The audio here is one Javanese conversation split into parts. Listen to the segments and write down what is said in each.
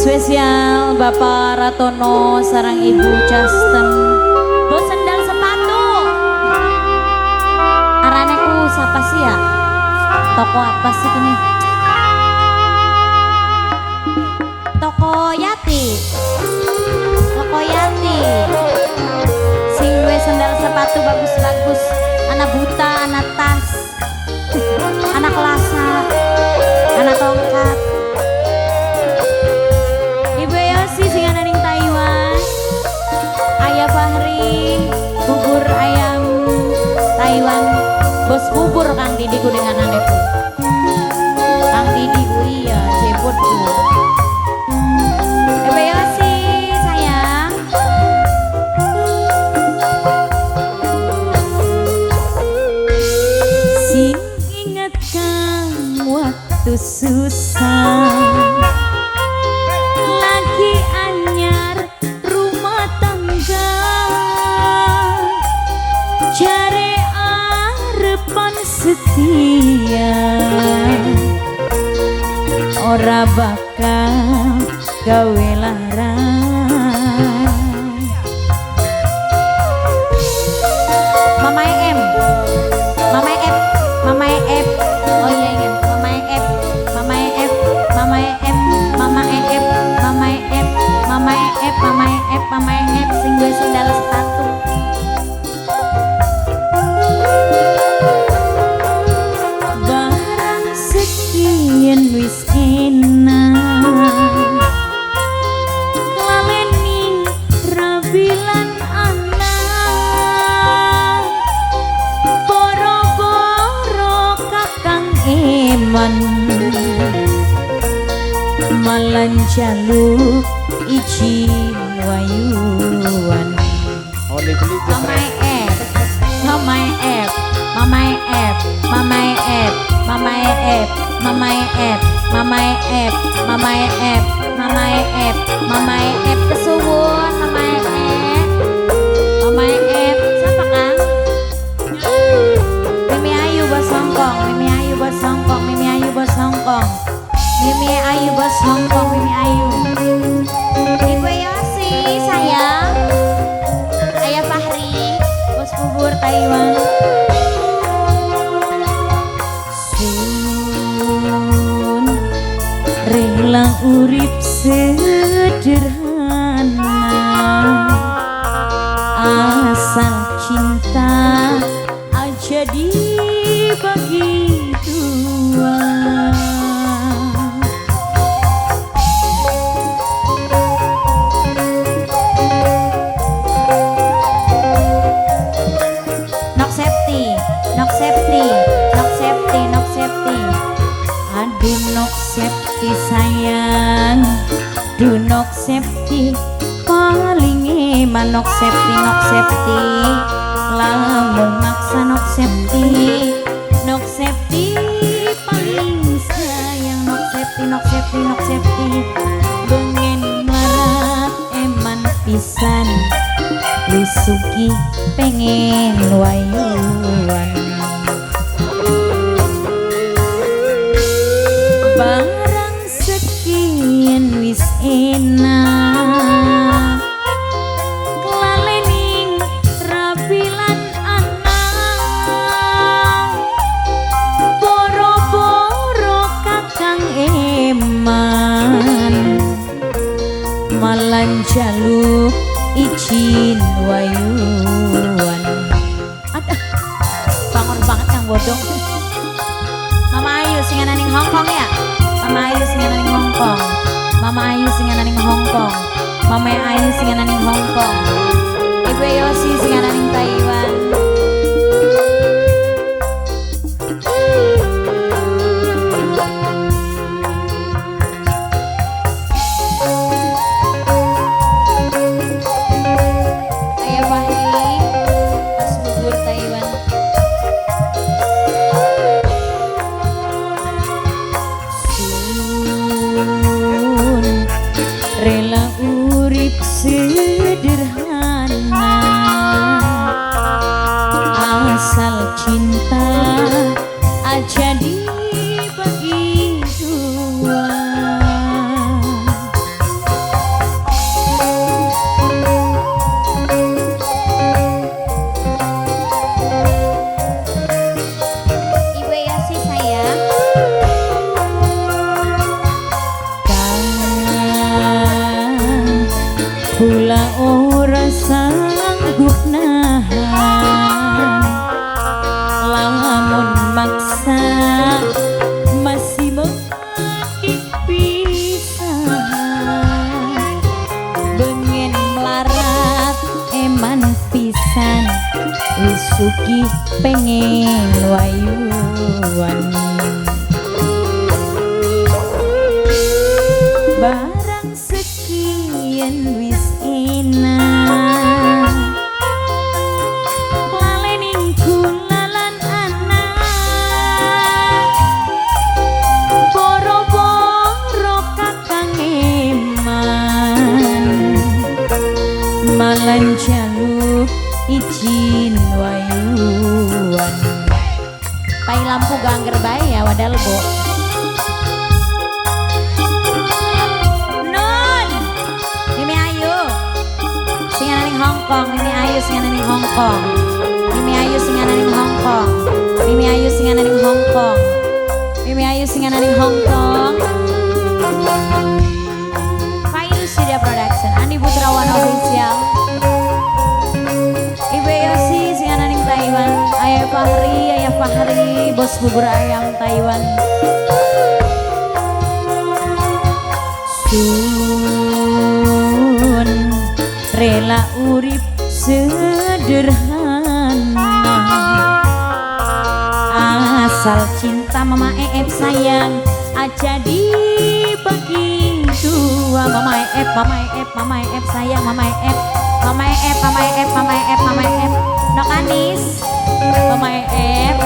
Spesial Bapak Ratono sarang Ibu Justin. Bos sendal sepatu. Arane ku siapa sih ya? Toko apa sih ini? Toko Yati. Toko Yati. Sing duwe sendal sepatu bagus-bagus. Anak buta, anak tas, anak lasa, anak tongkat. Ibu Yosi sing ana ning Taiwan. Ayah Fahri, bubur ayam Taiwan. Bos bubur Kang Didi ku dengan anakku. Kang Didi ku iya, jebot ku. Ibu Yosi sayang. Sing inget kang waktu susah, lagi anyar rumah tangga, jare arepan setia, ora bakal gawe lara. Mama M, Mama F, Mama F, oh iya ingat, Mama F, Mama F, Mama F, Mama F, Mama F, Mama F, Mama F, Mama F, sing duwe sendal sepatu. Barang sekian wis enak, laleni rabilan anak, boro-boro kakang eman, malan jaluk izin wayuan. Mama F, Mama F, Mama F, Mama F, Mama F, Mama F, Mama F, Mama F, Mama F, Mama F, kesuwun Mama F, Mama F, siapa Kang? Mimi Ayu bos Hongkong, Mimi Ayu bos Hongkong, Mimi Ayu bos Hongkong, Mimi Ayu bos Hongkong, Mimi Ayu. Ibu Yosi sayang, Ayah Fahri bos bubur Taiwan. Sun rela urip sederhana, asal cinta aja dibagi dua. Nok Septi, Nok Septi, Nok Septi, Nok Septi. Aduh Nok Septi sayang, duh Nok Septi paling eman. Nok Septi, Nok Septi, lamun maksa Nok Septi, Nok Septi paling sayang. Nok Septi, Nok Septi, Nok Septi, bengen melarat eman pisan, wis sugih pengen wayuan. Barang sekian wis enak, lalening rabilan anak, boro-boro kakang eman, malan jaluk izin wayuan. Aduh, bangun banget kang bodong. Mama Ayu sing ana ning Hongkong ya. Mama Ayu sing ana ning Hongkong. Mama Ayu sing ana ning Hongkong. Mama Ayu sing ana ning Hongkong. Ibu Yosi sing ana ning Taiwan. Ayah Fahri, pas bubur Taiwan. Sun rela urip sederhana, pengen wayuan. Barang sekian wis enak, lalening kulalan anak, boro-boro kakang eman, malan jaluk izin wayuan. Pai lampu gangger bae ya wadal bo. Nun, Mimi Ayu sing ana ning Hong Kong, Mimi Ayu sing ana ning Hong Kong, Mimi Ayu sing ana ning Hong Kong, Mimi Ayu sing ana ning Hong Kong, Mimi Ayu sing ana ning Hong Kong. Fairuz Surya Production, Andi Putrawan Official, Ibu Yosi sing ana ning Taiwan, Ayah Fahri, bos bubur ayam Taiwan. Sun rela urip sederhana, asal cinta Mama EF sayang aja dibagi dua. Mama EF, Mama EF, Mama EF sayang, Mama EF, Mama EF, Mama EF, Mama EF, Mama EF, Nok Anis, Mama EF.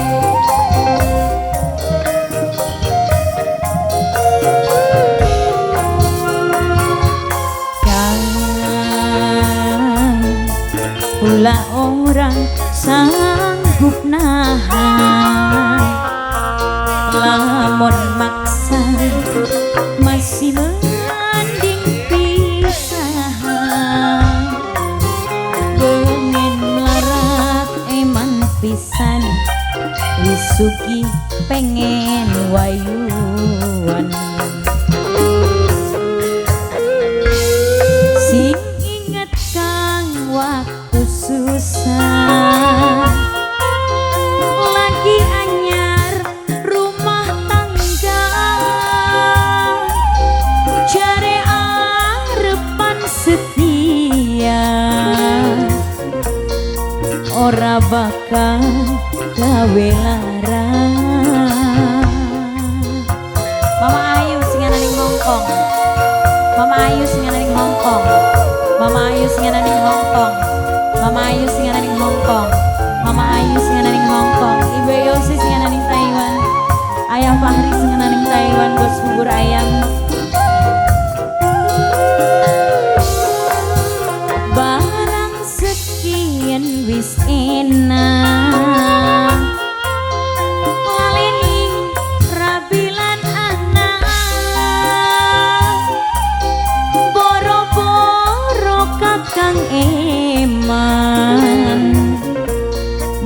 Kan pula orang sanggup nahan, lamun maksa masih mending pisahan. Pengen melarat eman pisan, wis sugih pengen wayuan. Sing inget kang waktu susah, lagi anyar rumah tangga, jare arepan setia, ora bakal gawe lara. Mama Ayu sing ana ning Hong Kong, Mama Ayu sing ana ning Hong Kong, Mama Ayu sing ana ning Hong Kong, Mama Ayu sing ana ning Hong Kong, Mama Ayu sing ana ning Hong Kong, Ibu Yosi sing ana ning Taiwan, Ayah Fahri sing ana ning Taiwan, bos bubur ayam. Barang sekian wis enak, lalening rabilan anak, boro-boro kakang eman,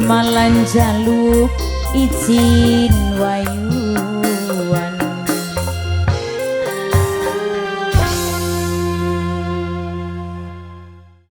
malan jaluk izin wayuan.